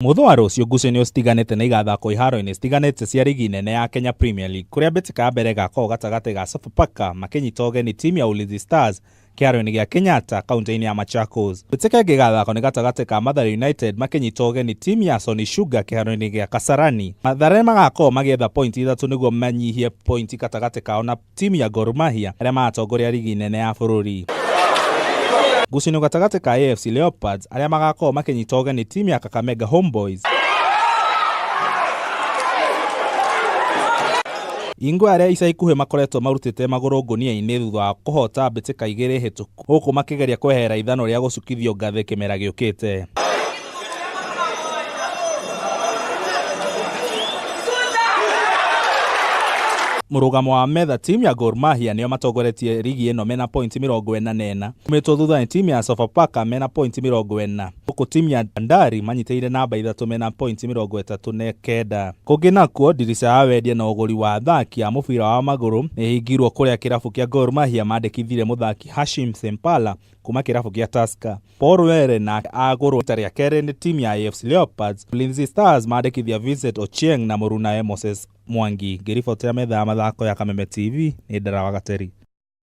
Mũthũ wa rũciũ ngucanio citiganĩte nĩ igathakwo iharo-inĩ citiganĩte cia rigi nene ya Kenya Premier League kũrĩa mbĩtĩka ya mbere ĩgakorwo gatagatĩ ga Sofapaka makĩnyita ũgeni timu ya Ulinzi Stars kĩharo-inĩ gĩa Kenyatta kaunti-inĩ ya Machakos. Mbĩtĩka ĩngĩ ĩgathakwo nĩ gatagatĩ ka Mathare United makĩnyita ũgeni timu ya Sony Sugar kĩharo-inĩ gĩa Kasarani. Mathare magakorwo magĩetha pointi ithatũ nĩguo manyihie pointi gatagatĩ kao na timu ya Gor Mahia arĩa maratongoria rigi nene ya bũrũri. Ngucanio gatagatĩ ka AFC Leopards arĩa magakorwo makĩnyita ũgeni timu ya Kakamega Homeboys. Ingwe arĩa ica ikuhĩ makoretwo marutĩte magũrũ ngũnia-inĩ thutha wa kũhota mbĩtĩka igĩrĩ hĩtũku gũkũ makĩgeria kweherera ithanwa rĩa gũcukithio ngathĩ kĩmera gĩũkĩte. Mũrũgamo wa metha timu ya Gor Mahia nĩo matongoretie rigi ĩno mena pointi 44 umĩtwo thutha nĩ timu ya Sofapaka mena pointi 40 gũkũ timu ya Bandari manyitĩrĩire namba ithatũ mena pointi 39. Kũngĩ nakuo ndirica ya wendia na ũgũri wa athaki a mũbira wa magũrũ nĩ ĩhingirwo kũrĩa kĩrabu kĩa Gor Mahia mandĩkithirie mũthaki Hashim Sempala kuma kĩrabu kĩa Tusker. Paul Were nake agũrwo rita rĩa kerĩ nĩ timu ya AFC Leopards. Ulinzi Stars mandĩkithia Vincent Ochieng na mũrunawe Moses Mwangi. Ngĩribotera metha ya mathako ya Kameme TV nĩ Ndara wa Gateri.